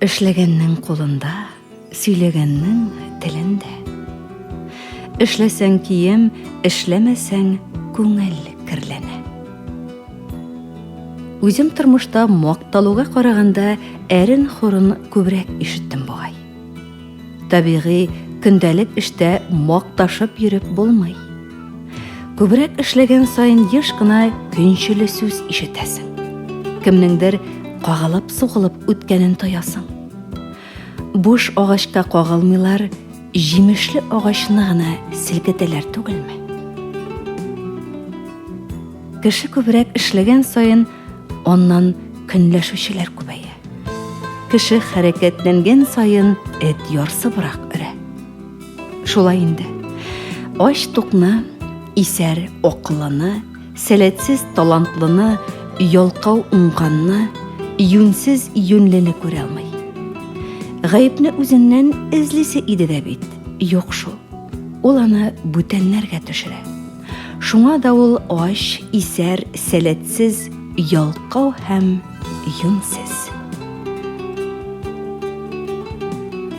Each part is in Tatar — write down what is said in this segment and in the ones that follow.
Эшләгәннең кулында, сөйләгәннең телендә. Эшләсәң кием, эшләмәсәң күңел керләнә. Үзем тормышта макталуга караганда әрен-хурын күбрәк ишеттем бугай. Табигый, көндәлек эштә макташып йөреп булмый. Күбрәк эшләгән саен еш кына көнчеле сүз ишетәсең. Кемнеңдер кагылып-сугылып үткәнен тоясың. Буш агачка кагылмыйлар, җимешле агачны гына селкетәләр түгелме? Кеше күбрәк эшләгән саен аннан көнләшүчеләр күбәя. Кеше хәрәкәтләнгән саен эт ярсыбрак өрә. Шулай инде. Ач тукны, исәр акыллыны, сәләтсез талантлыны, ялкау уңганны, юньсез юньлене күрә алмый. Гаепне үзеннән эзлисе иде дә бит, юк шул. Ул аны бүтәннәргә төшерә. Шуңа да ул ач, исәр, сәләтсез, ялкау һәм юньсез.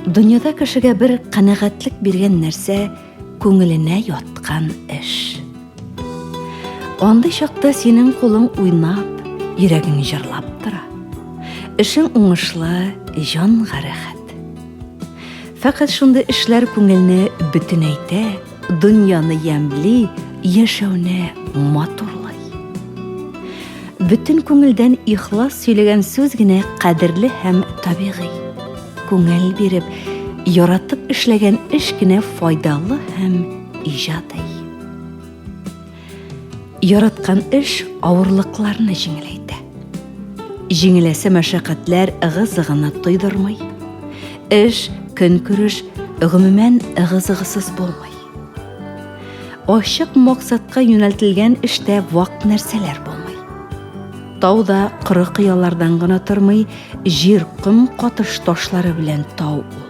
Дөньяда кешегә бер канәгатьлек биргән нәрсә күңеленә яткан эш. Андый чакта синең кулың уйнап, йөрәгең җырлап тора. Эшең уңышлы, җанга рәхәт. Фәкать шундый эшләр күңелне бөтенәйтә, Дөньяны ямьли, яшәүне матурлый. Бөтен күңелдән ихлас сөйләгән сүз генә кадерле һәм табигый. Күңел биреп, яратып эшләгән эш кенә файдалы һәм иҗади. Яраткан эш авырлыкларны җиңеләйтә. Җиңеләсе мәшәкатьләр ыгы-зыгыны тойдырмый. Эш, көнкүреш, гомумән ыгы-зыгысыз булмый. Ачык максатка юнәлтелгән эштә вак нәрсәләр булмый. Тау да коры кыялардан гына тормый, җир ком катыш ташлары белән тау ул.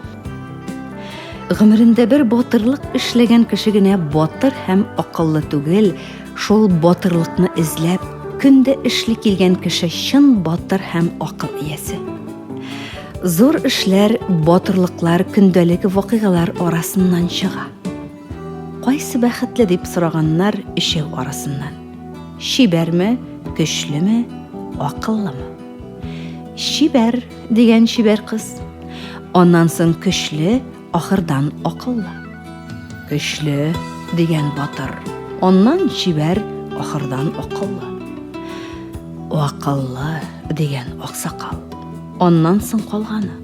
Гомерендә бер батырлык эшләгән кеше генә батыр һәм акыллы түгел, шул батырлыкны эзләп, көн дә эшли килгән кеше чын батыр һәм акыл иясе. Зур эшләр, батырлыклар көндәлек вакыйгалар арасыннан чыга. Кайсы бәхетле дип сораганнар өчәү арасыннан. Чибәрме, көчлеме, акыллымы? Чибәр, дигән чибәр кыз. Аннан соң көчле, ахырдан акыллы. Көчле, дигән батыр. Аннан чибәр, ахырдан акыллы. Акыллы, дигән аксакал. Аннан соң калганы.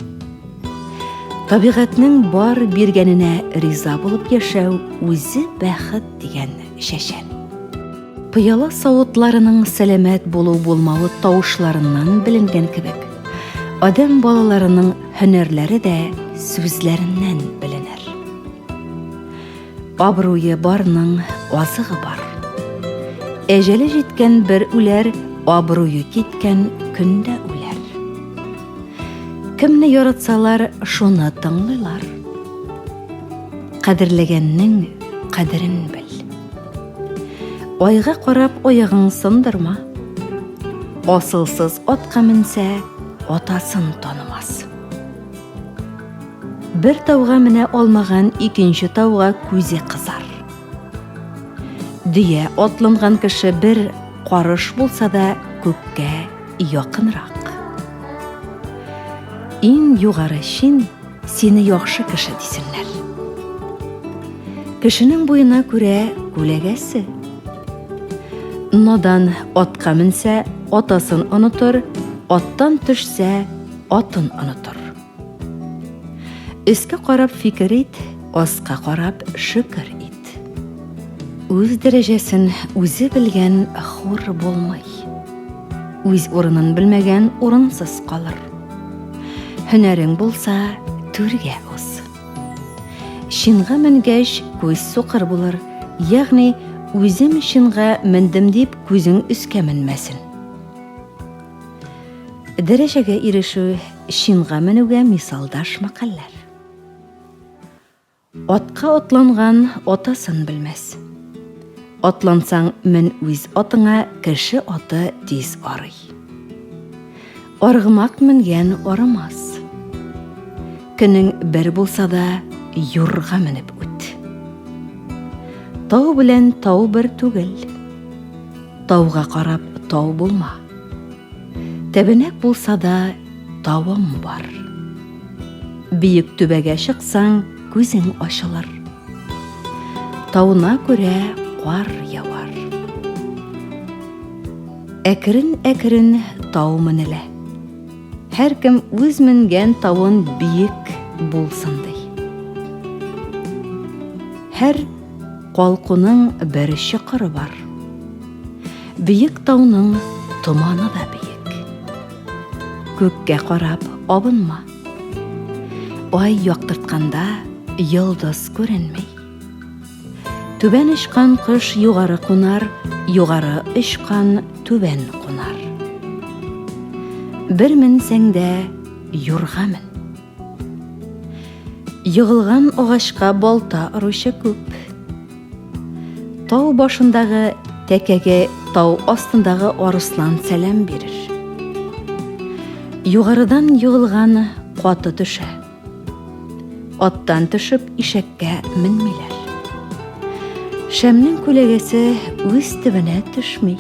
Табигатьнең бар биргәненә риза булып яшәү үзе бәхет дигән чәчән. Пыяла савытларының сәламәт булу-булмавы тавышларыннан беленгән кебек, адәм балаларының һөнәрләре дә сүзләреннән беленер. Абруе барның азыгы бар. Әҗәле җиткән бер үләр, абруе киткән көндә үләр. Кемне яратсалар, шуны тыңлыйлар. Кадерләгәннең кадерен бел. Айга карап аягың сындырма. Асылсыз атка менсә, атасын танымас. Бер тауга менә алмаган икенче тауга күзе кызар. Дөя атланган кеше бер карыш булса да күккә якынрак. Иң югары чин Сине яхшы кеше дисеннәр. Кешенең буена күрә күләгәсе. Надан атка менсә, атасын онытыр, аттан төшсә, атын онытыр. Өскә карап фикер ит, аска карап шөкер ит. Үз дәрәҗәсен үзе белгән хур булмый. Үз урынын белмәгән урынсыз калыр. Һөнәрең булса, түргә уз. Чинга менгәч, күз сукыр булыр, ягъни үзем чинга мендем дип күзең өскә менмәсен. Дәрәҗәгә ирешү, чинга менүгә мисалдаш мәкальләр. Атка атланган атасын белмәс. Атлансаң, мен үз атыңа, кеше аты тиз арый. Аргымак менгән арымас. Көнең бер булса да, юрга менеп үт. Тау белән тау бер түгел. Тауга карап тау булма. Тәбәнәк булса да, тавым бар. Биек түбәгә чыксаң, күзең ачылыр. Тауына күрә кар явар. Әкрен-әкрен тау менелә. Һәркем үз менгән тавын биек булсын ди. Һәр калкуның бер чокыры бар. Биек тауның томаны да биек. Күккә карап абынма. Ай яктыртканда йолдыз күренми. Түбән очкан кош югары кунар, югары очкан түбән кунар. Бер менсәң дә юрга мен. Егылган агачка балта оручы күп. Тау башындагы тәкәгә тау астындагы арыслан сәлам бирер. Югарыдан егылган каты төшә. Аттан төшеп ишәккә менмиләр. Шәмнең күләгәсе үз төбенә төшми.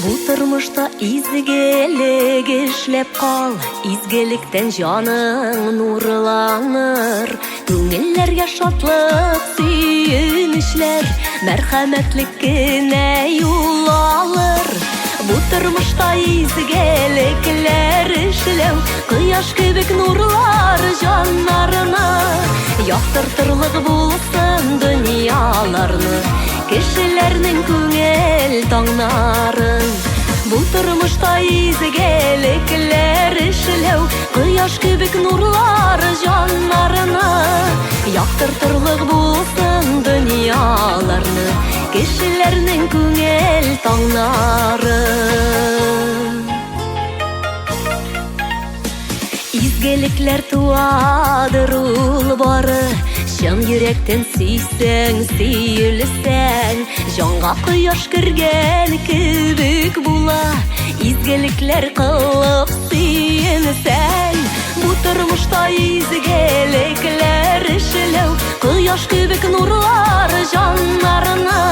Бу тормышта изгелек эшләп кал, изгелектән җаның нурланыр. Күңелләргә шатлык, сөенечләр, мәрхәмәтлек кенә юл алыр. Бу тормышта изгелекләр эшләү, кояш кебек нурлар җаннарына, яктыртырлык булсын дөньяларны, кешеләрнең күңел таңнарын. Бу тормышта изгелекләр эшләү, кояш кебек нурлар җаннарына, яктыртырлык булсын дөньяларны, кешеләрнең күңел таңнарын. Изгелекләр туадыр ул бары, чын йөрәктән сөйсәң, сөелсәң, җанга кояш кергән кебек була. Изгелекләр кылып сөенсәң, бу тормышта изгелекләр эшләү, кояш кебек нурлар җаннарны,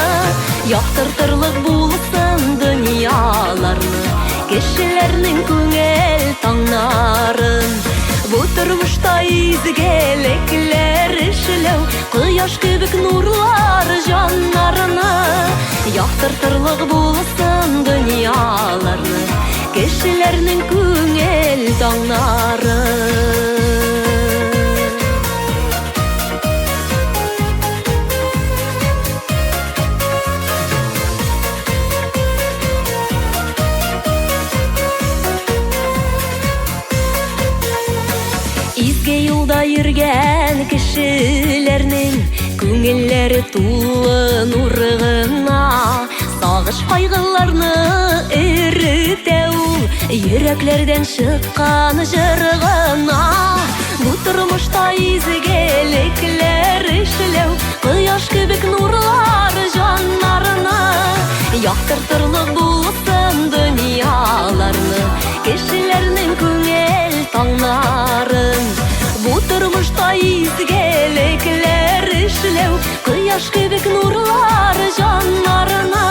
яктыртырлык булсын дөньяларны, кешеләрнең күңел таңнарын. Бу тормышта изгелекләр эшләү, кояш кебек нурлар җаннарны, яктыртырлык булсын дөньяларны, кешеләрнең күңел таңнарын. Изге юлда йөргән кешеләрнең күңелләре тулы нур гына. Сагыш кайгыларны эретә ул, йөрәкләрдән чыккан җыр гына. Бу тормышта изгелекләр эшләү, кояш кебек нурлар җаннарны, яктыртырлык булсын дөньяларны, кешеләрнең күңел таңнарын. Бу тормышта изгелекләр эшләү, кояш кебек нурлар җаннарны,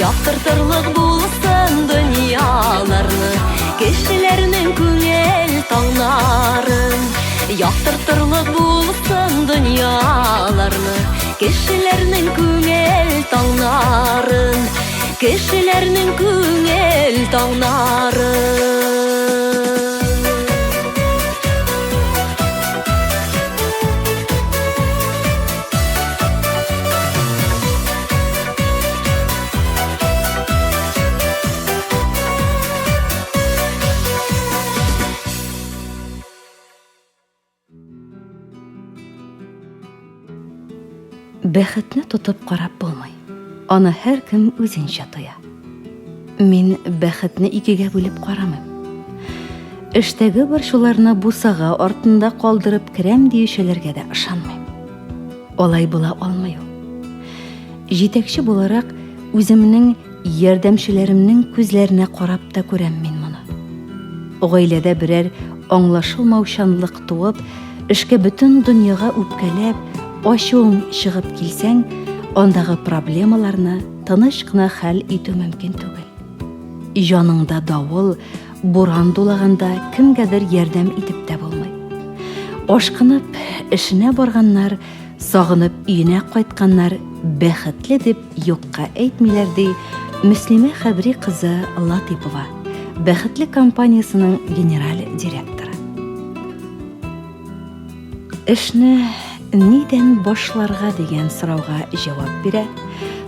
яктыртырлык булсын дөньяларны, кешеләрнең күңел таңнарын. Яктыртырлык булсын дөньяларны, кешеләрнең күңел таңнарын, кешеләрнең күңел таңнарын. Бәхетне тотып карап булмый. Аны һәркем үзенчә тоя. Мин бәхетне икегә бүлеп карамыйм. Эштәге борчуларны бусага артында калдырып керәм диючеләргә дә ышанмыйм. Алай була алмый ул. Җитәкче буларак, үземнең ярдәмчеләремнең күзләренә карап та күрәм мин моны. Гаиләдә берәр аңлашылмаучанлык туып, эшкә бөтен дөньяга үпкәләп, ачуың чыгып килсәң, андагы проблемаларны тыныч кына хәл итү мөмкин түгел. Җаныңда давыл, буран дулаганда кемгәдер ярдәм итеп тә булмый. Ашкынып эшенә барганнар, сагынып өенә кайтканнар бәхетле дип юкка әйтмиләр, ди Мөслимә Хәбри кызы Латыйпова, Бәхетле компаниясенең генераль директоры. Эшне нидән башларга дигән сорауга җавап бирә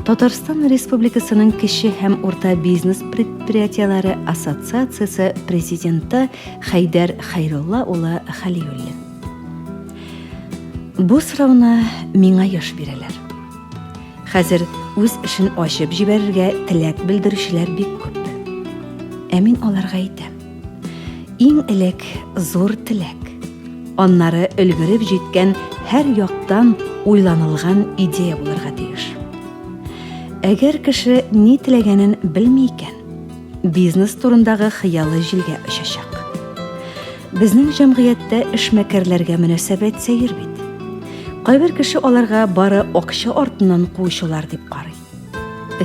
Татарстан Республикасының кече һәм урта бизнес предприятиеләре ассоциациясе президенты Хәйдәр Хәйрулла улы Хәлиуллин. Бу сорауны миңа еш бирәләр. Хәзер үз эшен ачып җибәрергә теләк белдерүчеләр бик күп. Ә мин аларга әйтәм. Иң элек зур теләк, аннары өлгереп җиткән һәр яктан уйланылган идея булырга тиеш. Әгәр кеше ни теләгәнен белми икән, бизнес турындагы хыялы җилгә очачак. Безнең җәмгыятьтә эшмәкәрләргә мөнәсәбәт сәер бит. Кайбер кеше аларга бары акча артыннан куучылар дип карый.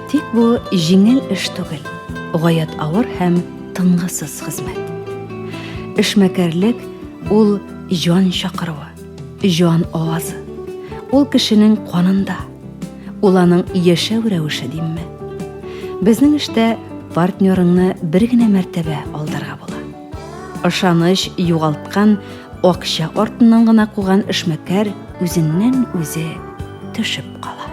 Тик бу җиңел эш түгел, гаять авыр һәм тынгысыз хезмәт. Эшмәкәрлек ул җан чакыруы, җан авазы. Ул кешенең канында. Ул аның яшәү рәвеше димме. Безнең эштә партнерыңны бер генә мәртәбә алдарга була. Ышаныч югалткан, акча артыннан гына куган эшмәкәр үзеннән үзе төшеп кала.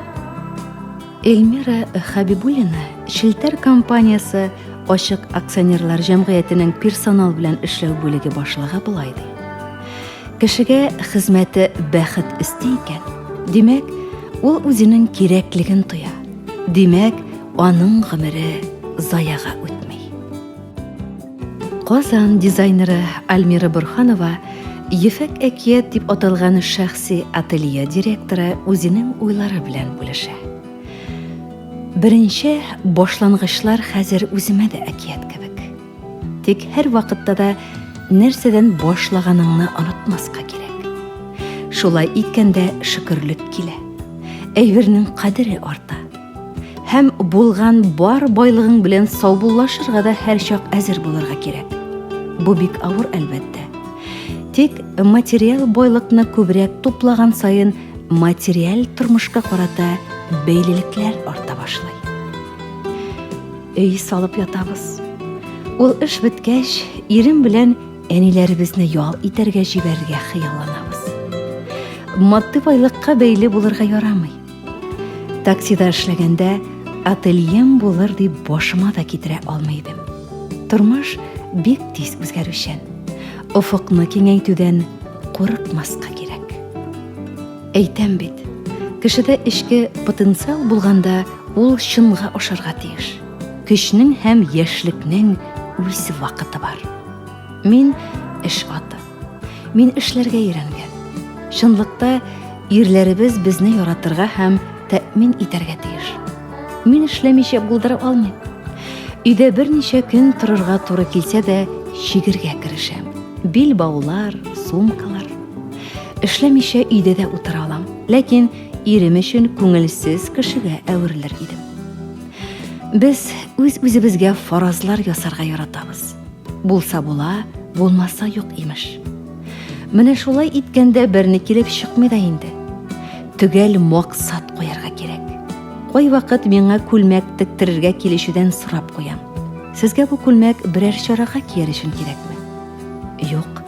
Эльмира Хабибуллина Челтәр компаниясе ачык акционерлар җәмгыятенең персонал белән эшләү бүлеге башлыгы болай ди. Кешегә хезмәте бәхет өсти икән, димәк, ул үзенең кирәклеген тоя. Димәк, аның гомере заяга үтми. Казан дизайнеры Альмира Борһанова Ефәк әкият дип аталган шәхси ателье директоры үзенең уйлары белән бүлешә. Беренче башлангычлар хәзер үземә дә әкият кебек. Тик һәр вакытта да нәрсәдән башлаганыңны онытмаска кирәк. Шулай иткәндә шөкерлек килә. Әйбернең кадере арта. Һәм булган бар байлыгың белән саубуллашырга да һәрчак әзер булырга кирәк. Бу бик авыр, әлбәттә. Тик материаль байлыкны күбрәк туплаган саен материаль тормышка карата бәйлелекләр арта башлый. Өй салып ятабыз. Ул эш беткәч, ирем белән әниләребезне ял итәргә җибәрергә хыялланабыз. Матди байлыкка бәйле булырга ярамый. Таксида эшләгәндә ательем булыр дип башыма да китерә алмый идем. Тормыш бик тиз үзгәрүчән. Офыкны киңәйтүдән курыкмаска кирәк. Әйтәм бит, кешедә эчке потенциал булганда ул чынга ашарга тиеш. Көчнең һәм яшьлекнең үз вакыты бар. Мин эш аты. Мин эшләргә өйрәнгән. Чынлыкта ирләребез безне яратырга һәм тәэмин итәргә тиеш. Мин эшләмичә булдыра алмыйм. Өйдә берничә көн торырга туры килсә дә, чигергә керешәм. Билбаулар, сумкалар. Эшләмичә өйдә дә утыра алам. Ләкин ирем өчен күңелсез кешегә әверелер идем. Без үз-үзебезгә фаразлар ясарга яратабыз. Булса була, булмаса юк, имеш. Менә шулай иткәндә берни килеп чыкмый да инде. Төгәл максат куярга кирәк. Кайвакыт миңа күлмәк тектерергә килешүдән сорап куям. Сезгә бу күлмәк берәр чарага кияр өчен кирәкме? Юк,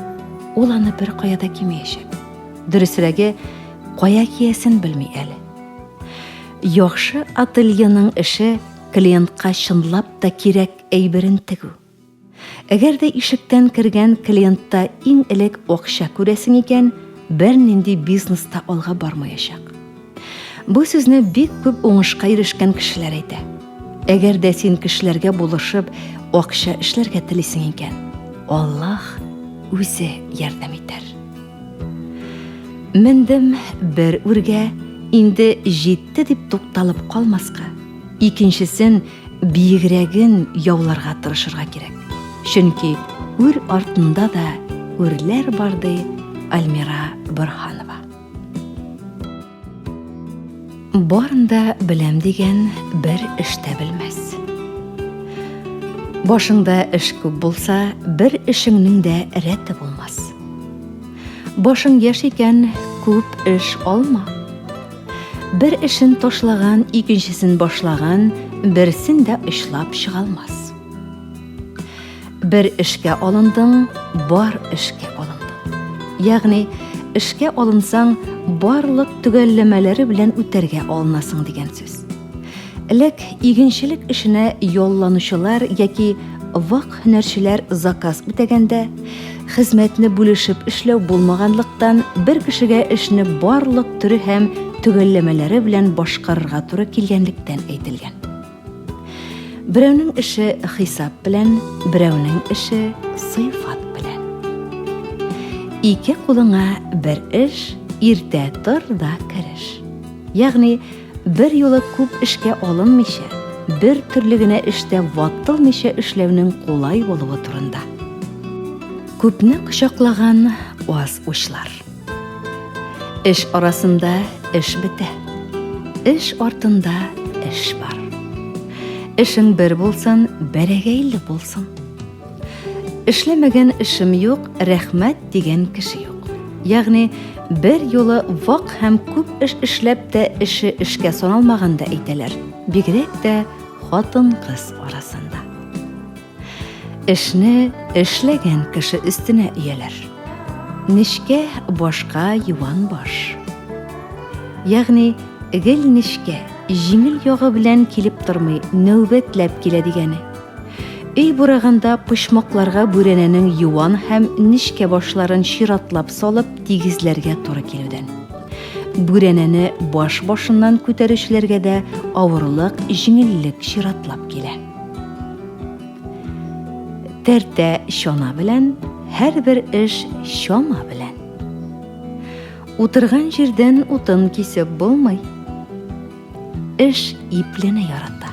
ул аны бер кая да кимәячәк. Дөресрәге, кая киясен белми әле. Яхшы ательеның эше клиентка чынлап та кирәк әйберен тегү. Әгәр дә ишектән кергән клиентта иң элек акча күрәсең икән, бернинди бизнес та алга бармаячак. Бу сүзне бик күп уңышка ирешкән кешеләр әйтә. Әгәр дә син кешеләргә булышып, акча эшләргә телисең икән, Аллаһ үзе ярдәм итәр. Мендем бер үргә, инде җитте дип тукталып калмаска, икенчесен биегрәген яуларга тырышырга кирәк. Чөнки үр артында да үрләр бар, ди Альмира Борһанова. Барын да беләм дигән бер эш тә белмәс. Башыңда эш күп булса, бер эшеңнең дә рәте булмас. Башың яшь икән, күп эш алма. Бер эшен ташлаган, икенчесен башлаган, берсен дә очлап чыга алмас. Бер эшкә алындың, бар эшкә алындың. Ягъни, эшкә алынсаң, барлык төгәлләмәләре белән үтәргә алынасың дигән сүз. Элек игенчелек эшенә ялланучылар яки вак һөнәрчеләр заказ үтәгәндә, хезмәтне бүлешеп эшләү булмаганлыктан, бер кешегә эшне барлык төре һәм төгәлләмәләре белән башкарырга туры килгәнлектән әйтелгән. Берәүнең эше хисап белән, берәүнең эше сыйфат белән. Ике кулыңа бер эш, иртә тор да кереш. Ягъни, бер юлы күп эшкә алынмыйча, бер төрле генә эштә ватылмыйча эшләүнең кулай булуы турында. Күпне кочаклаган аз учлар. Эш арасында эш бетә. Эш артында эш бар. Эшең бер булсын, бәрәгәйле булсын. Эшләмәгән эшем юк, рәхмәт дигән кеше юк. Ягъни бер юлы вак һәм күп эш эшләп тә эше эшкә саналмаган да әйтәләр. Бигрәк тә хатын-кыз арасында. Эшне эшләгән кеше өстенә өяләр. Нечкә башка юан баш. Ягъни гел нечкә, җиңел ягы белән килеп тормый, нәүбәтләп килә дигәне. Өй бураганда почмакларга бүрәнәнең юан һәм нечкә башларын чиратлап салып тигезләргә туры килүдән. Бүрәнәне баш башыннан күтәрүчеләргә дә авырлык, җиңеллек чиратлап килә. Тәртә чана белән, һәрбер эш чама белән. Утырган җирдән утын кисеп булмый. Эш иплене ярата.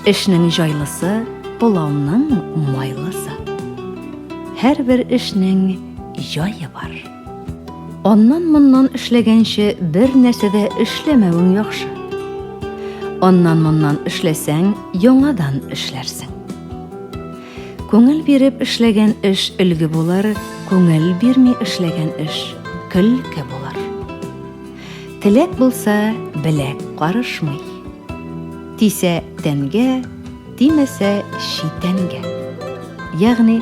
Эшнең җайлысы, пылауның майлысы. Һәрбер эшнең җае бар. Аннан-моннан эшләгәнче бер нәрсә дә эшләмәвең яхшы. Аннан-моннан эшләсәң, яңадан эшләрсең. Күңел биреп эшләгән эш өлге булыр, күңел бирми эшләгән эш көлке булыр. Теләк булса, беләк карышмый. Тисә тәнгә, тимәсә читәнгә. Ягъни,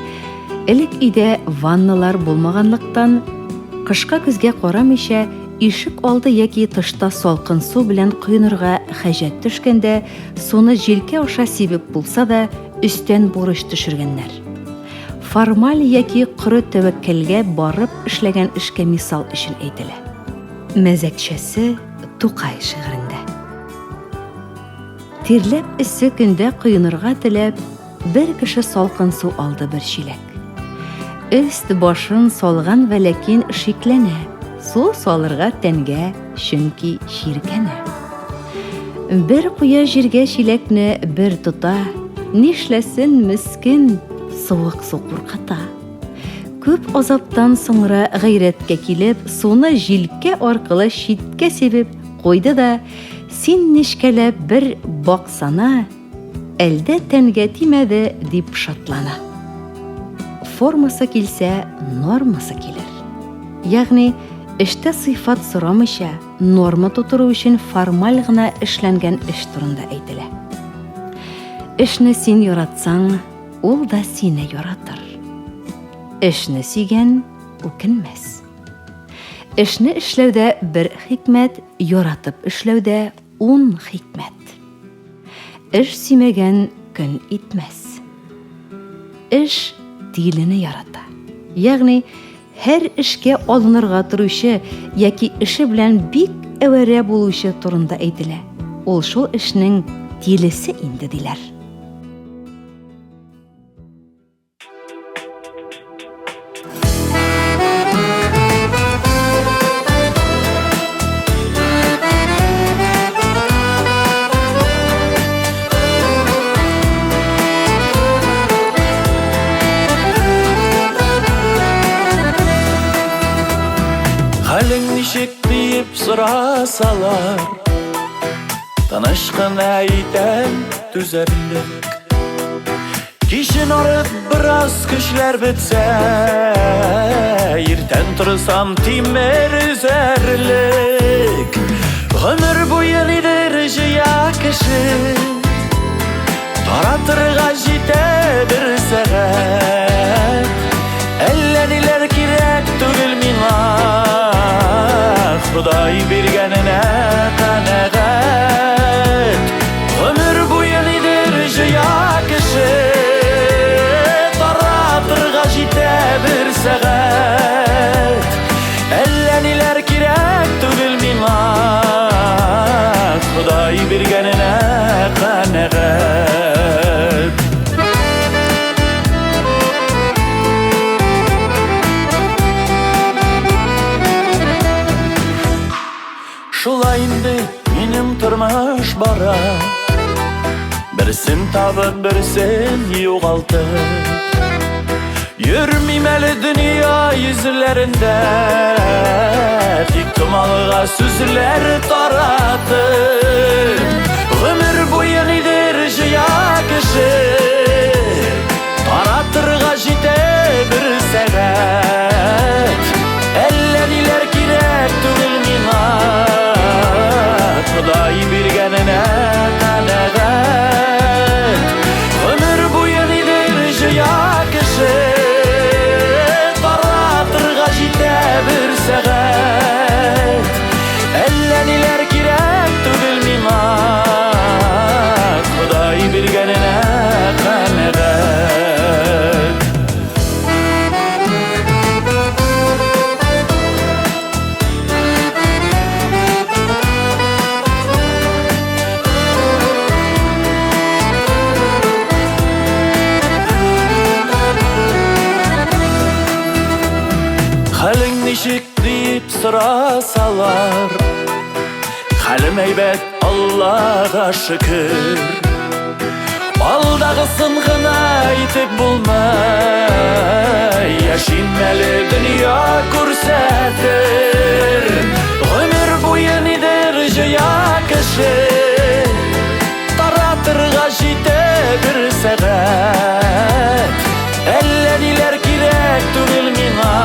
элек өйдә ванналар булмаганлыктан, кышка көзгә карамыйча, ишек алды яки тышта салкын су белән коенырга хаҗәт төшкәндә, суны җилкә аша сибеп булса да, өстән бурыч төшергәннәр. Формаль яки коры тәвәккәлгә барып эшләгән эшкә мисал өчен әйтелә. Мәзәкчәсе Тукай шигырендә. Тирләп эссе көндә коенырга теләп, бер кеше салкын су алды бер чиләк. Өст башын салган вәләкин шикләнә, су салырга тәнгә, чөнки чиркәнә. Бер куя җиргә чиләкне бер тота, нишләсен мескен, суык су куркыта. Күп азаптан соңра гайрәткә килеп, суны җилкә аркылы читкә сибеп куйды да, Син нечкәләп бер баксана, әлдә тәнгә тимәде, дип шатлана. Формасы килсә, нормасы килер. Ягъни, эштә сыйфат сорамыйча, норма тутыру өчен формаль гына эшләнгән эш турында әйтелә. Эшне син яратсаң, ул да сине яратыр. Эшне сөйгән үкенмәс. Эшне эшләүдә бер хикмәт, яратып эшләүдә ун хикмәт. Эш сөймәгән көн итмәс. Эш тилене ярата. Ягъни һәр эшкә алынырга торучы яки эше белән бик әвәрә булучы турында әйтелә. Ул шул эшнең тилесе инде диләр. Хәлең ничек диеп сорасалар, Тыныч кына әйтәм, түзәрлек. Кичен арып бераз көчләр бетсә, Иртән торсам тимер өзәрлек. Гомер буе нидер җыя кеше, Таратырга җитә бер сәгать. Әллә ниләр кирәк түгел миңа, Ходай биргәненә канәгать. Гомер буе нидер җыя кеше, Таратырга җитә бер сәгать. Әллә ниләр кирәк түгел миңа, Ходай биргәненә канәгать. Шулай инде минем тормыш бара, Берсен табып, берсен югалтып. Йөрмим әле дөнья йөзләрендә, Тик томалга сүзләр таратып. Гомер буе нидер җыя кеше, Таратырга җитә бер сәгать. Әллә ниләр кирәк түгел миңа, Ходай биргәненә канәгать. Гомер буе нидер җыя кеше, Таратырга җитә бер сәгать. Әллә ниләр кирәк түгел миңа, Ходай биргәненә канәгать. Хәлең ничек дип сорасалар, Хәлем әйбәт, Аллага шөкер. Алдагысын гына әйтеп булмай, Яшим әле дөнья күрсәтер. Гомер буе нидер җыя кеше, Таратырга җитә бер сәгать. Әллә ниләр кирәк түгел миңа,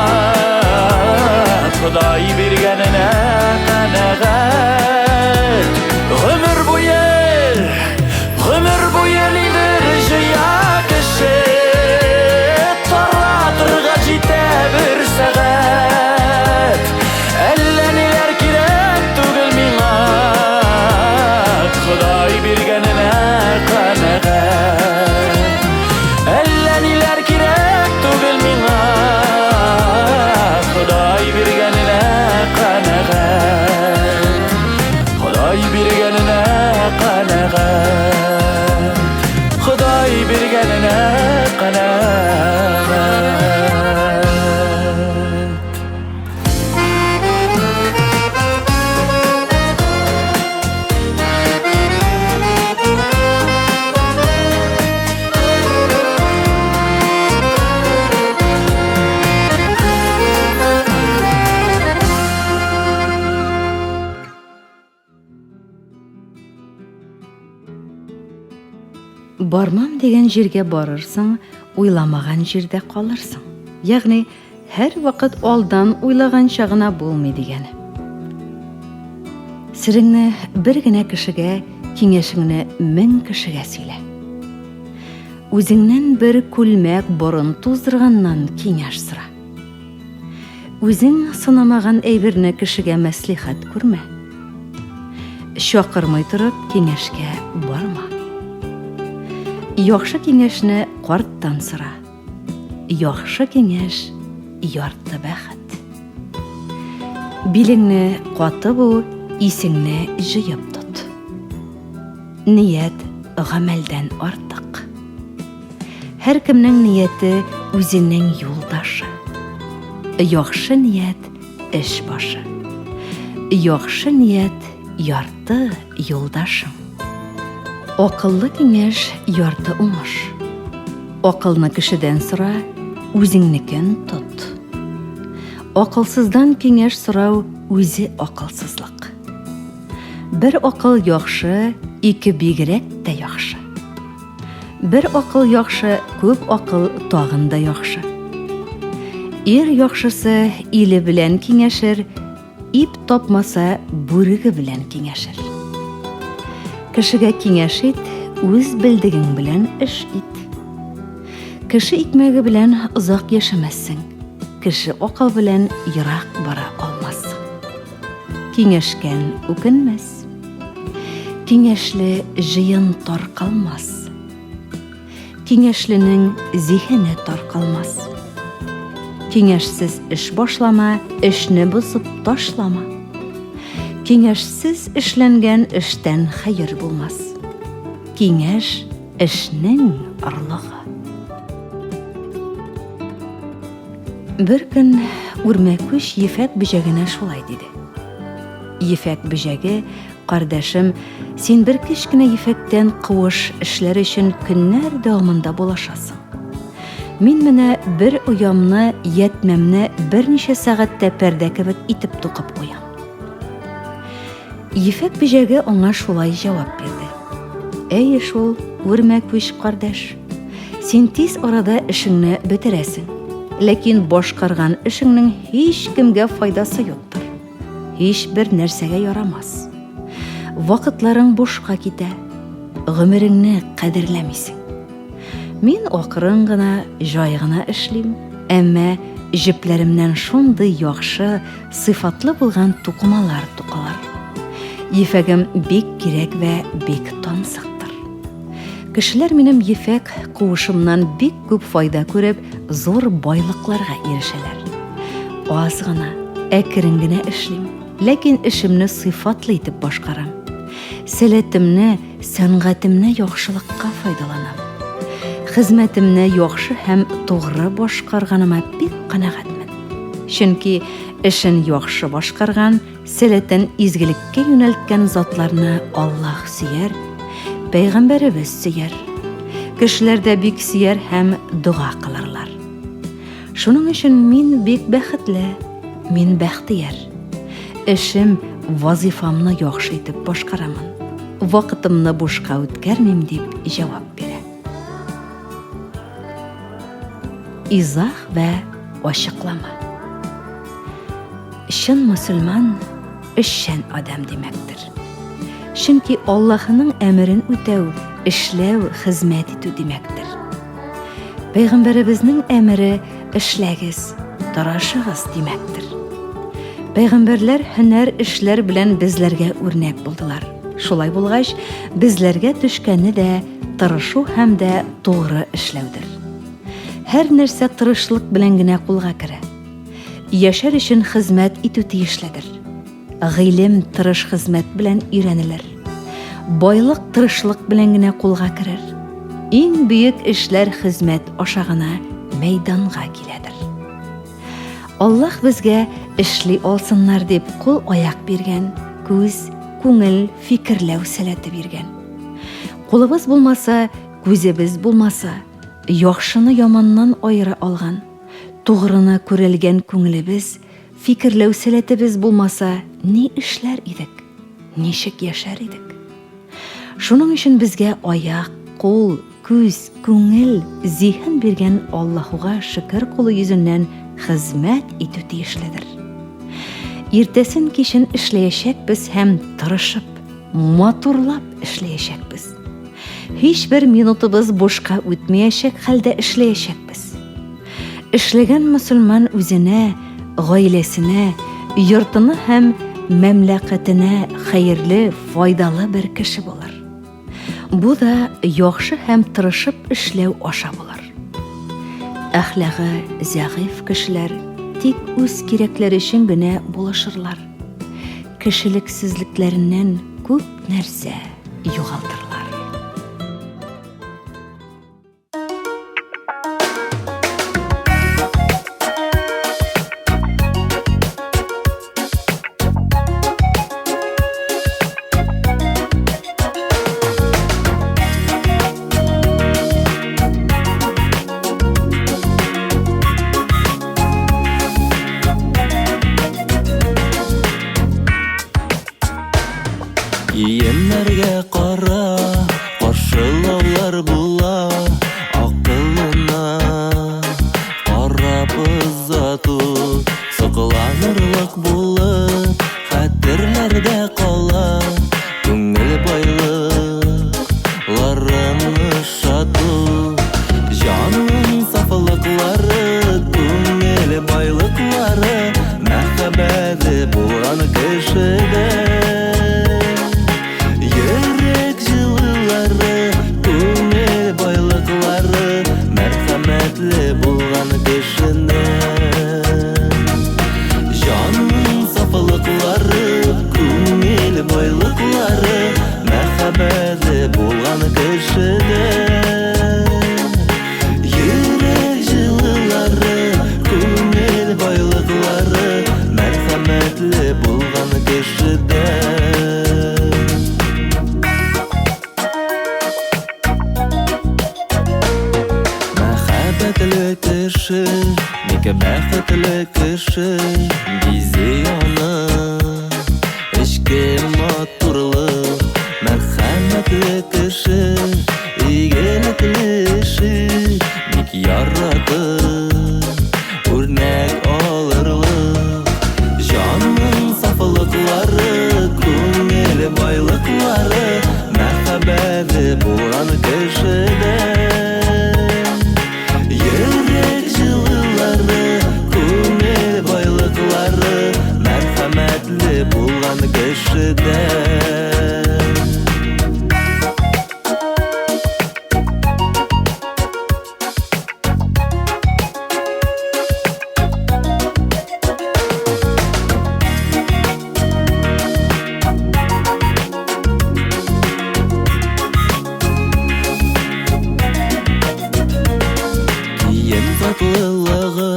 Ходай биргәненә канәгать. Гомер буе, гомер буе нидер җыя кеше, Таратырга җитә бер сәгать. Әллә ниләр кирәк түгел миңа, Ходай биргәненә канәгать. Әллә ниләр кирәк түгел миңа, Ходай биргәненә канәгать. Ходай биргәненә канәгать. Ходай биргәненә канәгать. Бармам дигән җиргә барырсың, уйламаган җирдә калырсың. Ягъни һәрвакыт алдан уйлаганча гына булмый дигәне. Сереңне бер генә кешегә, киңәшеңне мең кешегә сөйлә. Үзеңнән бер күлмәк борын туздырганнан киңәш сора. Үзең сынамаган әйберне кешегә мәслихәт күрмә. Чакырмый торып киңәшкә барма. Яхшы киңәшне карттан сора. Яхшы киңәш ярты бәхет. Билеңне каты бу, Исеңне җыеп тот. Ният гамәлдән артык. Һәркемнең нияте үзенең юлдашы. Яхшы ният эш башы. Яхшы ният ярты юлдашың. Акыллы киңәш ярты уңыш. Акылны кешедән сора, үзеңнекен тот. Акылсыздан киңәш сорау үзе акылсызлык. Бер акыл яхшы, ике бигрәк тә яхшы. Бер акыл яхшы, күп акыл тагын да яхшы. Ир яхшысы иле белән киңәшер, ип тапмаса бүреге белән киңәшер. Кешегә киңәш ит, үз белдегең белән эш ит. Кеше икмәге белән озак яшәмәссең, кеше акыл белән ерак бара алмассың. Киңәшкән үкенмәс. Киңәшле җыен таркалмас. Киңәшленең зиһене таркалмас. Киңәшсез эш башлама, эшне бозып ташлама. Киңәшсез эшләнгән эштән хәер булмас. Киңәш эшнең орлыгы. Бер көн үрмәкүч ефәк бөҗәгенә шулай диде. Ефәк бөҗәге, кардәшем, син бер кечкенә ефәктән куыш эшләр өчен көннәр дәвамында булашасың. Мин менә бер оямны, ятмәмне берничә сәгатьтә пәрдә кебек итеп тукып куям. Ефәк бөҗәге аңа шулай җавап бирде. Әйе шул, үрмәкүч кардәш. Син тиз арада эшеңне бетерәсең. Ләкин башкарган эшеңнең һичкемгә файдасы юктыр. Һичбер нәрсәгә ярамас. Вакытларың бушка китә. Гомереңне кадерләмисең. Мин акрын гына, җай гына эшлим, әмма җепләремнән шундый яхшы, сыйфатлы булган тукымалар тукылыр. Ефәгем бик кирәк вә бик тансыктыр. Кешеләр минем ефәк куышымнан бик күп файда күреп, зур байлыкларга ирешәләр. Аз гына, әкрен генә эшлим, ләкин эшемне сыйфатлы итеп башкарам. Сәләтемне, сәнгатемне яхшылыкка файдаланам. Хезмәтемне яхшы һәм тугры башкарганыма бик канәгатьмен. Чөнки эшен яхшы башкарган, Сәләтен изгелеккә юнәлткән затларны Аллаһ сөяр, пәйгамбәребез сөяр. Кешеләр дә бик сөяр һәм дога кылырлар. Шуның өчен мин бик бәхетле, мин бәхтияр. Эшем, вазифамны яхшы итеп башкарамын. Вакытымны бушка үткәрмим, дип җавап бирә. Изах вә ачыклама. Чын мөселман эшчән адәм димәктер. Чөнки Аллаһының әмерен үтәү, эшләү, хезмәт итү димәктер. Пәйгамбәребезнең әмере эшләгез, тырышыгыз димәктер. Пәйгамбәрләр һөнәр эшләр белән безләргә үрнәк булдылар. Шулай булгач, безләргә төшкәне дә тырышу һәм дә тугры эшләүдер. Һәр нәрсә тырышлык белән генә кулга керә. Яшәр өчен хезмәт итү тиешледер. Гыйлем тырыш хезмәт белән өйрәнелер. Байлык тырышлык белән генә кулга керер. Иң бөек эшләр хезмәт аша гына мәйданга киләдер. Аллаһ безгә эшли алсыннар дип кул-аяк биргән, күз, күңел, фикерләү сәләте биргән. Кулыбыз булмаса, күзебез булмаса, яхшыны яманнан аера алган, тугрыны күрелгән күңелебез, фикерләү сәләтебез булмаса, ни эшләр идек? Ничек яшәр идек? Шуның өчен безгә аяк, кул, күз, күңел, зиһен биргән Аллаһуга шөкер кулы йөзеннән хезмәт итү тиешледер. Иртәсен кичен эшләячәкбез һәм тырышып, матурлап эшләячәкбез. Һичбер минутыбыз бушка үтмәячәк хәлдә эшләячәкбез. Эшләгән мөселман үзенә, гаиләсенә, йортына һәм мәмләкәтенә хәерле, файдалы бер кеше булыр. Бу да яхшы һәм тырышып эшләү аша булыр. Әхлагы зәгыйфь кешеләр тик үз кирәкләре өчен генә булышырлар. кешелексезлекләреннән күп нәрсә югалтырлар. Киемнәргә кара, каршылаулар була, акылына карап озату, сокланырлык булып, хәтерләрдә кала, күңел байлыкларын ошату, җанның сафлыклары, күңел байлыклары, мәхәббәте булган кешедә. Йөрәк җылылары, күңел байлыклары, мәрхәмәтле булган кешене. Җанның сафлыклары, күңел байлыклары, мәхәббәтле булган кешедә. Йөрәк җылылары, күңел байлыклары, мәрхәмәтле булган кешедә. Мәхәббәтле кеше, бик бәхетле кеше, бизи аны эчке матурлык. Мәрхәмәтле кеше, игелекле эше, бик яратып, үрнәк алырлык. Җанның сафлыклары, күңел байлыклары, мәхәббәте булган кешедә. Йөрәк җылылары, күңел байлыклары, мәрхәмәтле булган кешедә. Кием затлылыгы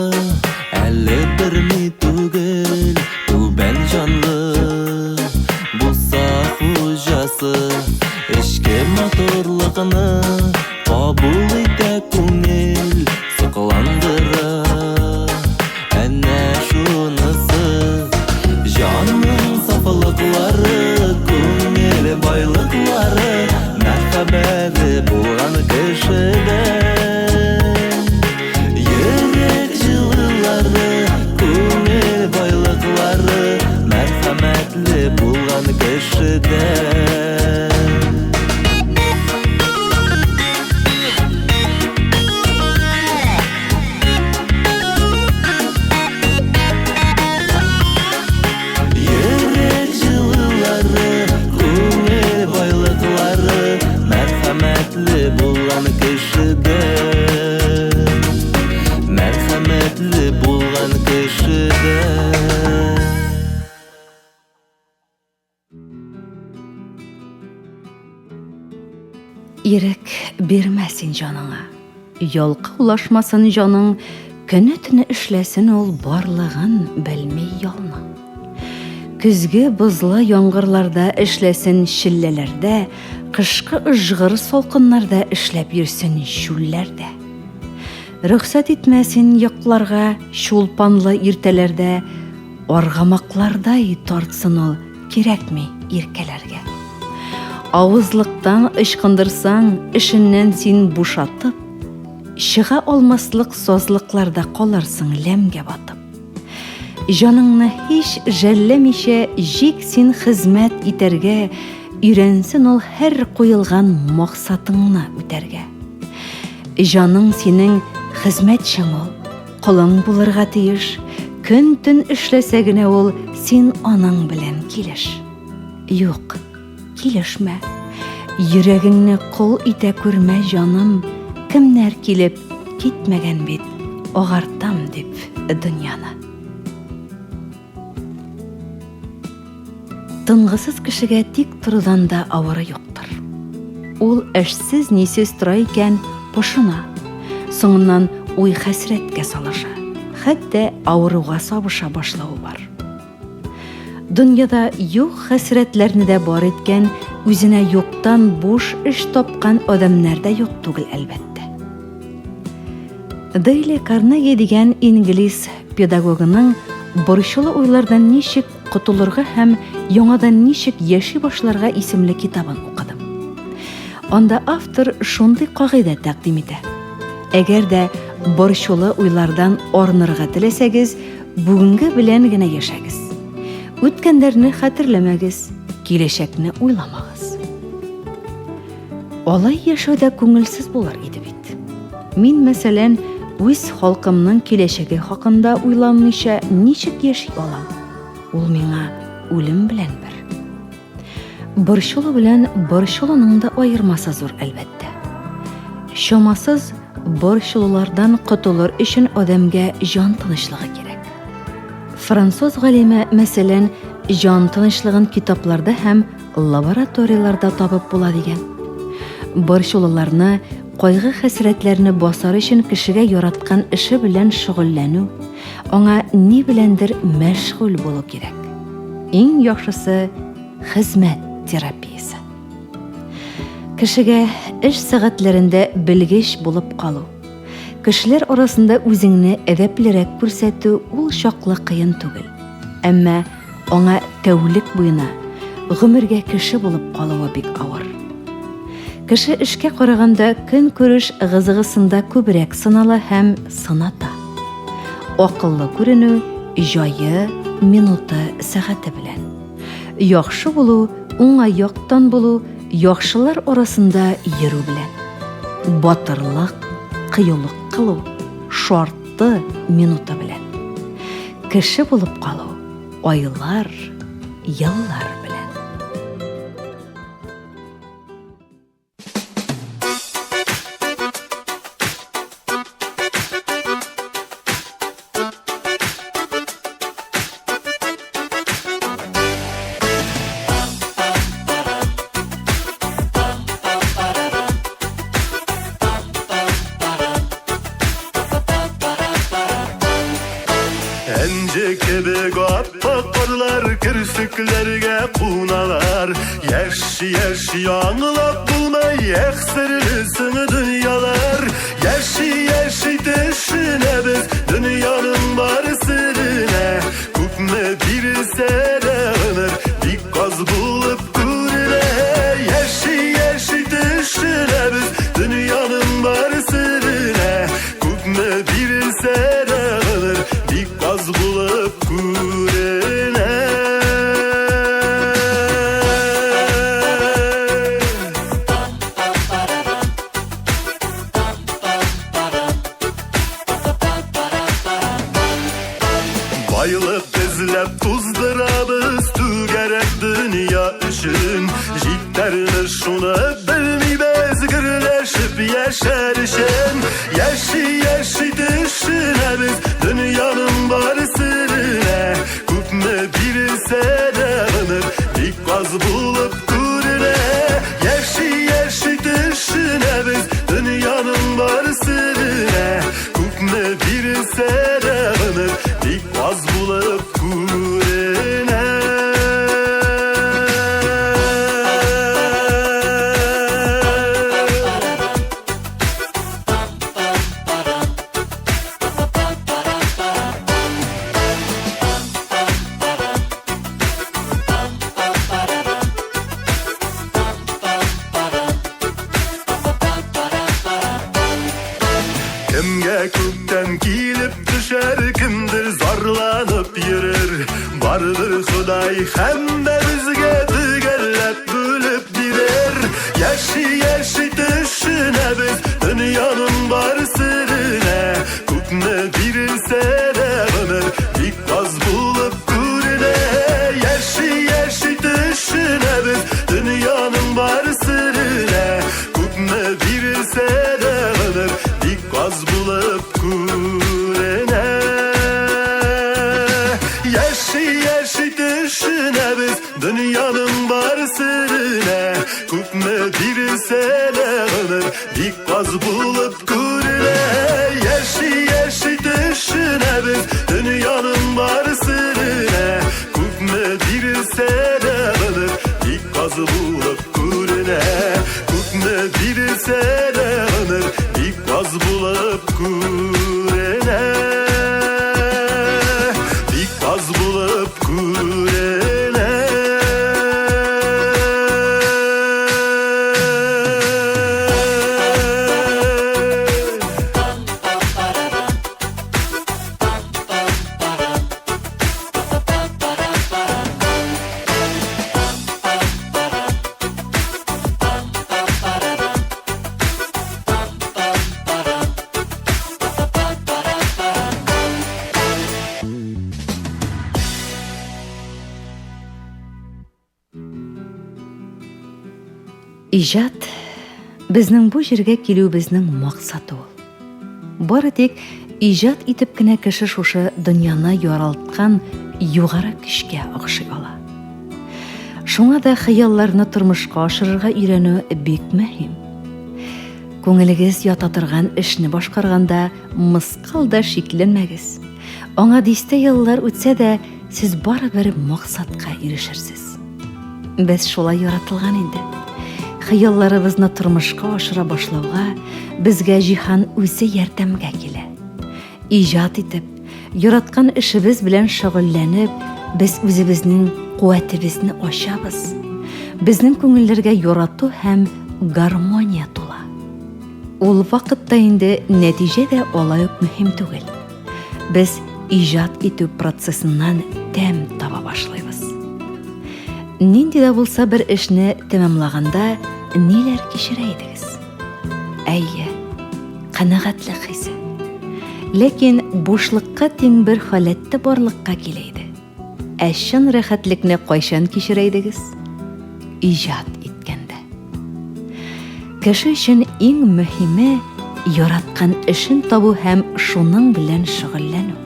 әле берни түгел, түбән җанлы булса хуҗасы, эчке матурлыкны кабул итә күңел, сокландыра әнә шунысы. Җанның сафлыклары, күңел байлыклары, мәхәббәте булган кешедә. Йөрәк җылылары, күңел байлыклары, мәрхәмәтле булган кешедә. Йөрәк җылылары, күңел байлыклары, мәрхәмәтле булган кешедә. Мәрхәмәтле булган кешедә. Ирек бирмә син җаныңа. Ялкаулашмасын җаның, көне-төне эшләсен ул барлыгын белми ялның. Көзге бозлы яңгырларда эшләсен челләләрдә, кышкы ыжгыр салкыннарда эшләп йөрсен чүлләрдә. Рөхсәт итмә син йокларга чулпанлы иртәләрдә, аргамаклардай тартсын ул Кирәкми иркәләргә. Авызлыктан ычкындырсаң, эшеннән син бушатып, чыга алмаслык сазлыкларда калырсың ләмгә батып. Җаныңны һич жәлләмичә җик син хезмәт итәргә, өйрәнсен ул һәр куелган максатыңны үтәргә. Җаның синең хезмәтчең ул, Колың булырга тиеш, көн-төн эшләсә генә ул син аның белән килеш. Юк, килешмә. Йөрәгеңне кол итә күрмә, җаным, кемнәр килеп китмәгән бит, агартам дип дөньяны. Тынгысыз кешегә тик торудан да авыры юктыр. Ул эшсез нисез тора икән, пошына. Соңыннан уй-хәсрәткә салыша, хәтта авыруга сабыша башлавы бар. Дөньяда юк хәсрәтләрне дә бар иткән, үзенә юктан буш эш тапкан адәмнәр дә юк түгел, әлбәттә. Дейли Карнеги дигән инглиз педагогының Борчулы уйлардан ничек котылырга һәм яңадан ничек яши башларга исемле китабын укыдым. Анда автор шундый кагыйдә тәкъдим итә. Әгәр дә борчулы уйлардан арынырга теләсәгез, бүгенге белән генә яшәгез. Үткәннәрне хәтерләмәгез, киләчәкне уйламагыз. Алай яшәү дә күңелсез булыр иде бит. Мин, мәсәлән, үз халкымның киләчәге хакында уйланмыйча ничек яши алам? Ул миңа үлем белән бер. Борчылу белән борчылуның да аермасы зур, әлбәттә. Чамасыз борчылулардан котылыр өчен адәмгә җан тынычлыгы кирәк. Француз галиме, мәсәлән, җан тынычлыгын китапларда һәм лабораторияләрдә табып була дигән. Борчылуларны, кайгы-хәсрәтләрне басар өчен кешегә яраткан эше белән шөгыльләнү, аңа ни беләндер мәшгуль булу кирәк. Иң яхшысы хезмәт терапиясе. Кешегә эш сәгатьләрендә белгеч булып калу, кешеләр арасында үзеңне әдәплерәк күрсәтү ул чаклы кыен түгел. Әмма Аңа тәүлек буена, гомергә кеше булып калуы бик авыр. Кеше эшкә караганда көнкүреш ыгы-зыгысында күбрәк сынала һәм сыната. Акыллы күренү җае, минуты, сәгате белән. Яхшы булу, уңай яктан булу, яхшылар арасында йөрү белән. Батырлык, кыюлык кылу, шарты, минуты белән. Кеше булып калу айлар, еллар белән. Энҗе кебек аппак карлар керфекләргә куналар. Яши яши аңлап булмай, эх, серлесең дөньялар. Яши яши төшенәбез дөньяның бар серенә. Күпме бирелсә дә гомер бик аз булып күренә. Яши яши төшенәбез дөньяның бар серенә. Күпме бирелсә дә гомер бик аз булып күренә. Байлык эзләп туздырабыз түгәрәк дөнья өчен. Җитәрме шуны белмибез гөрләшеп яшәр өчен. Яши яши төшенәбез дөньяның бар серенә. Күпме бирелсә дә гомер бик аз булып күренә. Яши яши төшенәбез дөньяның бар серенә. Күпме бирелсә дә гомер бик аз булып күренә. Кемгә күктән килеп төшәр, кемдер зарланып йөрер. Барыбер Ходай һәммәбезгә төгәлләп бүлеп бирер. Яши яши төшенәбез дөньяның бар серенә. Күпме бирелсә дә гомер бик аз булып күренә. Яши яши төшенәбез дөньяның бар серенә. Күпме бирелсә дә гомер бик аз булып күренә. Яши яши төшенәбез дөнья. серенә. Күпме бирелсә дә гомер бик аз булып күренә. Яши, яши төшенәбез дөньяның бар серенә. Күпме бирелсә дә гомер бик аз булып күренә. Күпме бирелсә дә гомер бик аз булып күренә. Бик аз булып күренә. Иҗат безнең бу җиргә килүебезнең максаты ул. Бары тик иҗат итеп кенә кеше шушы дөньяны яралткан югары көчкә охшый ала. Шуңа да хыялларны тормышка ашырырга өйрәнү бик мөһим. Күңелегез ята торган эшне башкарганда мыскыл да шикләнмәгез. Аңа дистә еллар үтсә дә, сез барыбер максатка ирешерсез. Без шулай яратылган инде. Хыялларыбызны тормышка ашыра башлауга безгә җиһан үзе ярдәмгә килә. Иҗат итеп, яраткан эшебез белән шөгыльләнеп, без үзебезнең куәтебезне ачабыз. Безнең күңелләргә ярату һәм гармония тула. Ул вакытта инде нәтиҗә дә алай ук мөһим түгел. Без иҗат итү процессыннан тәм таба башлыйбыз. Нинди дә булса бер эшне тәмамлаганда ниләр кичерә идегез? Әйе, канәгатьлек хисе. Ләкин бушлыкка тиң бер халәттә барлыкка килә иде. Ә чын рәхәтлекне кайчан кичерә идегез? Иҗат иткәндә. Кеше өчен иң мөһиме яраткан эшен табу һәм шуның белән шөгыльләнү.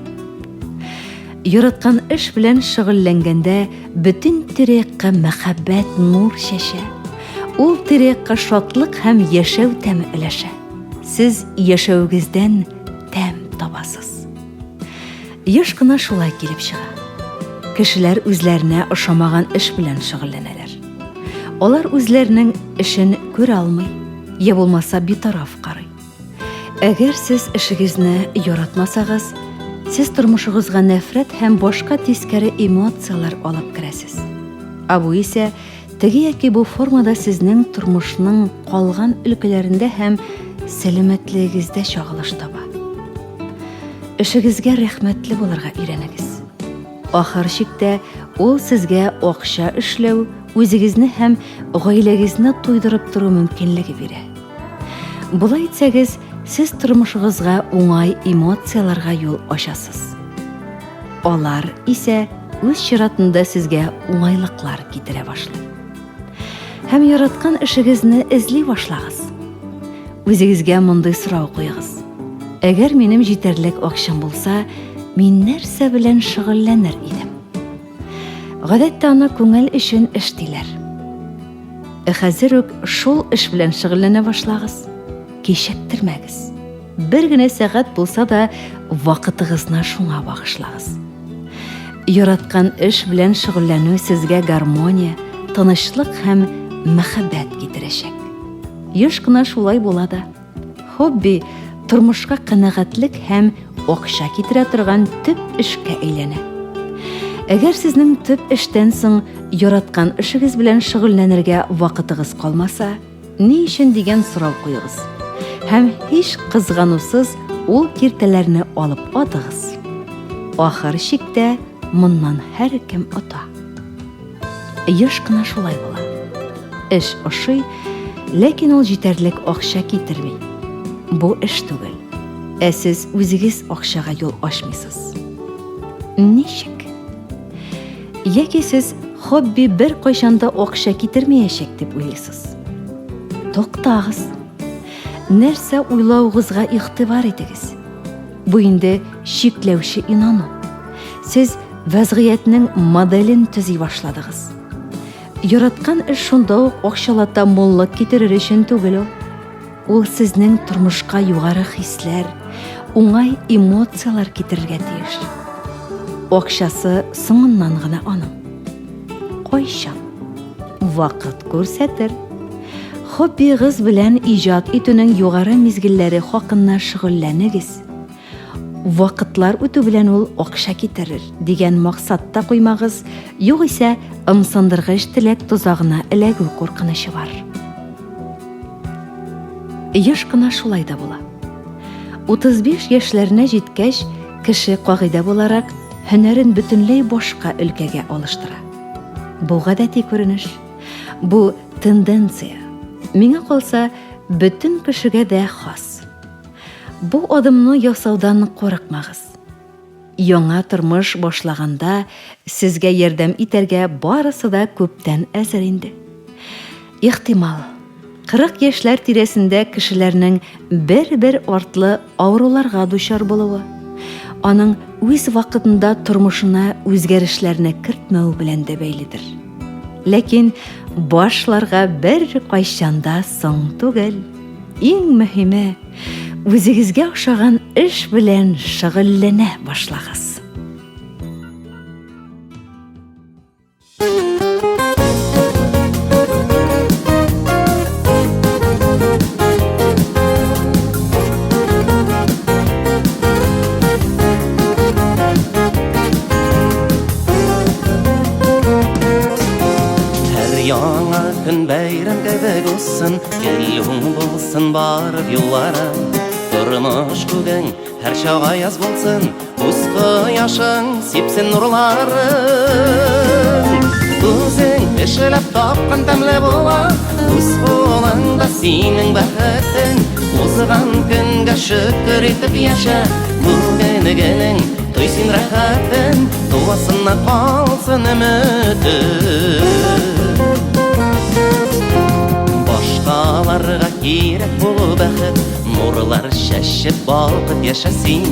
Яраткан эш белән шөгыльләнгәндә бөтен тирә-якка мәхәббәт нур чәчә. Ул тирә-якка шатлык һәм яшәү тәме өләшә. Сез яшәвегездән тәм табасыз. Еш кына шулай килеп чыга. Кешеләр үзләренә ошамаган эш белән шөгыльләнәләр. Алар үзләренең эшен күрә алмый, я булмаса битараф карый. Әгәр сез эшегезне яратмасагыз, сез тормышыгызга нәфрәт һәм башка тискәре эмоцияләр алып керәсез. Ә бу исә теге яки бу формада сезнең тормышның калган өлкәләрендә һәм сәламәтлегегездә чагылыш таба. Эшегезгә рәхмәтле булырга өйрәнегез. Ахыр чиктә ул сезгә акча эшләү, үзегезне һәм гаиләгезне туйдырып тору мөмкинлеге бирә. Болай итсәгез, сез тормышыгызга уңай эмоцияләргә юл ачасыз. Алар исә үз чиратында сезгә уңайлыклар китерә башлый. Һәм яраткан эшегезне эзли башлагыз. Үзегезгә мондый сорау куегыз. Әгәр минем җитәрлек акчам булса, мин нәрсә белән шөгыльләнер идем? Гадәттә аны күңел өчен эш диләр. Ә хәзер үк шул эш белән шөгыльләнә башлагыз. Кичектермәгез. Бер генә сәгать булса да вакытыгызны шуңа багышлагыз. Яраткан эш белән шөгыльләнү сезгә гармония, тынычлык һәм мәхәббәт китерәчәк. Еш кына шулай була да. Хобби тормышка канәгатьлек һәм акча китерә торган төп эшкә әйләнә. Әгәр сезнең төп эштән соң яраткан эшегез белән шөгыльләнергә вакытыгыз калмаса, ни өчен дигән сорау куегыз. Һәм һич кызганусыз ул киртәләрне алып атыгыз. Ахыр чиктә моннан һәркем ота. Еш кына шулай була. Эш ошый, ләкин ул җитәрлек акча китерми. Бу эш түгел. Ә сез үзегез акчага юл ачмыйсыз. Ничек? Яки сез хобби бер кайчан да акча китермәячәк дип уйлыйсыз. Туктагыз. Нәрсә уйлавыгызга игътибар итегез. Бу инде чикләүче инану. Сез вәзгыятьнең моделен төзи башладыгыз. Яраткан эш шунда ук акчалата муллык китерер өчен түгел ул. Ул сезнең тормышка югары хисләр, уңай эмоцияләр китерергә тиеш. Акчасы соңыннан гына аның. Кайчан? Вакыт күрсәтер. Хоббиегыз белән иҗат итүнең югары мизгелләре хакында шөгыльләнегез. Вакытлар үтү белән ул акча китерер, дигән максат та куймагыз, югыйсә ымсындыргыч теләк тозагына эләгү куркынычы бар. Еш кына шулай да була. 35 яшьләренә җиткәч, кеше кагыйдә буларак һөнәрен бөтенләй башка өлкәгә алыштыра. Бу гадәти күренеш. Бу тенденция. Миңа калса, бөтен кешегә дә хас. Бу адымны ясаудан курыкмагыз. Яңа тормыш башлаганда сезгә ярдәм итәргә барысы да күптән әзер инде. Ихтимал, 40 яшьләр тирәсендә кешеләрнең бер-бер артлы авыруларга дучар булуы, аның үз вакытында тормышына үзгәрешләрне кертмәү белән дә бәйледер. Ләкин башларга бер кайчан да соң түгел. Иң мөһиме, үзегезгә ошаган эш белән шөгыльләнә башлагыз. Һәр яңа көн бәйрәм кебек узсын, Гел уң булсын барып юлларың, Тормыш күгең һәр чак аяз булсын, Үз кояшың сипсен нурларын. Үзең эшләп тапкан тәмле була, Үз кулыңда синең бәхетең. Узган көнгә шөкер итеп яшә, Бүгенгенең той син рәхәтен, Туасына калсын өметең. Башкаларга кирәк булу бәхет, Нурлар чәчеп балкып яшә син.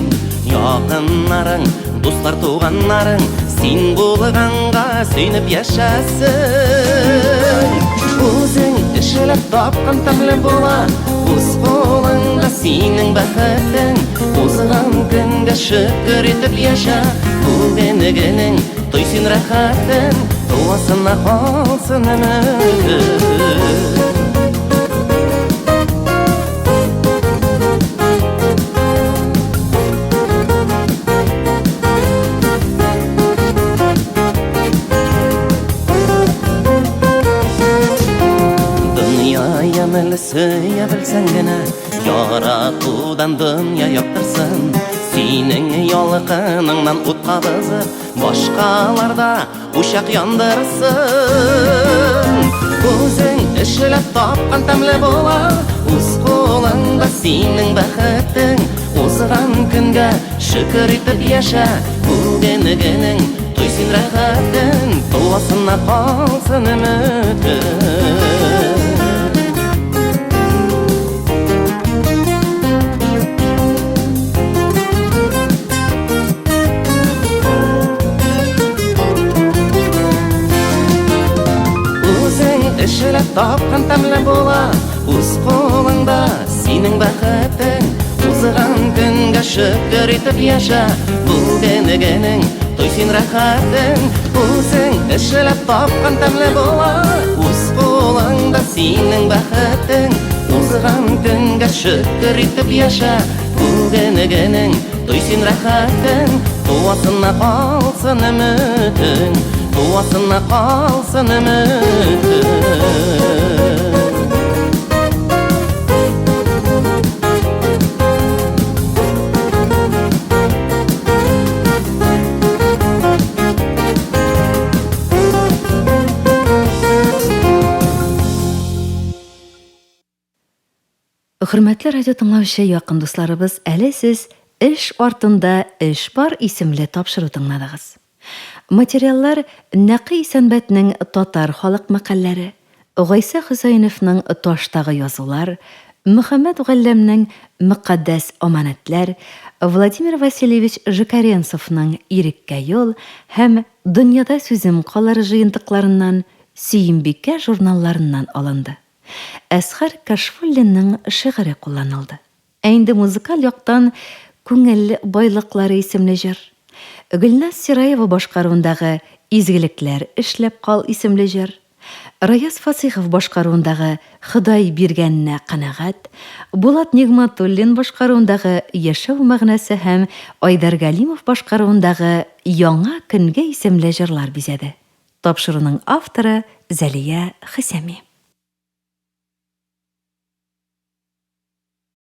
Якыннарың, дуслар, туганнарың Син булганга сөенеп яшәсен. Үзең эшләп тапкан тәмле була, Үз кулыңда синең бәхетең. Узган көнгә шөкер итеп яшә, Бүгенгенең той син рәхәтен, Туасына калсын өметең. Дөнья ямьле сөя белсәң генә, Яратудан дөнья яктырсын. Синең ялкыныңнан ут кабызып, Башкаларда учак яндырсын. Үзең эшләп тапкан тәмле була, Үз кулыңда синең бәхетең. Узган көнгә шөкер итеп яшә, Бүгенгенең той син рәхәтен, Туасына калсын өметең. Үзең эшләп тапкан тәмле була, Үз кулыңда синең бәхетең. Узган көнгә шөкер итеп яшә, Бүгенгенең той син рәхәтен. Үзең эшләп тапкан тәмле була, Үз кулыңда синең бәхетең. Узган көнгә шөкер итеп яшә, Бүгенгенең той син рәхәтен. Туасына калсын өметең, Туасына калсын өметең. Хөрмәтле радио тыңлаучы якын дусларыбыз, әле сез Эш артында эш бар исемле тапшыру тыңладыгыз. Материаллар Нәкый Исәнбәтнең Татар халык мәкальләре, Гайсә Хөсәеновның Таштагы язулар, Мөхәммәт Галләмнең Мөкаддәс аманәтләр, Владимир Васильевич Жикаренцевның Иреккә юл һәм Дөньяда сүзем калыр җыентыкларыннан, Сөембикә журналларыннан алынды. Әсхәр Кәшфуллинның шигыре кулланылды. Ә инде музыкаль яктан Күңел байлыклары исемле җыр, Гөлназ Сираева башкаруындагы Изгелекләр эшләп кал исемле җыр, Раяз Фасыйхов башкаруындагы Ходай биргәненә канәгать, Булат Нигъмәтуллин башкаруындагы Яшәү мәгънәсе һәм Айдар Галимов башкаруындагы Яңа көнгә исемле җырлар бизәде. Тапшыруның авторы Зәлия Хисами.